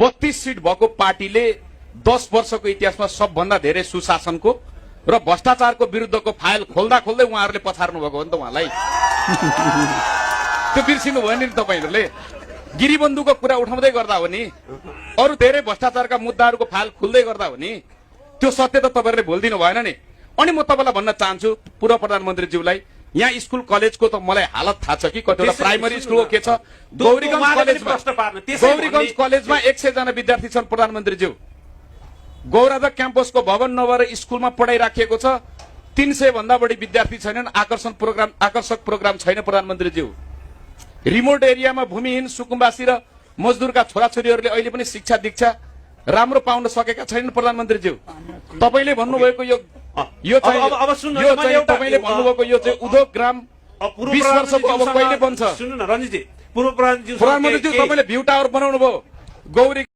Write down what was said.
32 seat भएको पार्टीले 10 वर्षको इतिहासमा सबभन्दा धेरै सुशासनको र भ्रष्टाचारको विरुद्धको फाइल खोल्दा खोल्दै उहाँहरूले पछार्नु भएको हो नि त उहाँलाई। त्यो बिर्सिनु भयो नि तपाईहरुले। गिरीबन्धुको कुरा उठाउँदै गर्दा हो नि, अरु धेरै भ्रष्टाचारका मुद्दाहरूको फाइल खुल्दै गर्दा हो नि। त्यो सत्य त तपाईहरुले भुलिदिनु भएन नि। अनि म तपाईलाई भन्न चाहन्छु पूर्व प्रधानमन्त्रीज्यूलाई, यहाँ स्कुल कलेजको त मलाई हालत थाहा छ कि कतिवटा प्राइमरी स्कुलको के छ। गौरीगञ्ज कलेजमा 100 जना विद्यार्थी छन् प्रधानमन्त्रीज्यू। गौराधा क्याम्पसको भवन नभएर स्कुलमा पढाइ राखिएको छ। 300 भन्दा बढी विद्यार्थी छैनन्। आकर्षक प्रोग्राम छैन प्रधानमन्त्रीज्यू। रिमोट एरियामा भूमिहीन सुकुम्बासी र मजदुरका छोराछोरीहरूले अहिले पनि शिक्षा दीक्षा राम्रो पाउन सकेका छैनन् प्रधानमन्त्रीज्यू। तपाईले भन्नुभएको यो तपाईले भन्नुभएको यो चाहिँ उद्योग ग्राम 20 वर्षको अब कहिले बन्छ? सुन्नु न रञ्जितजी, पूर्व प्रधानमन्त्रीज्यू, तपाईले भ्यू टावर बनाउनु भयो। गौरी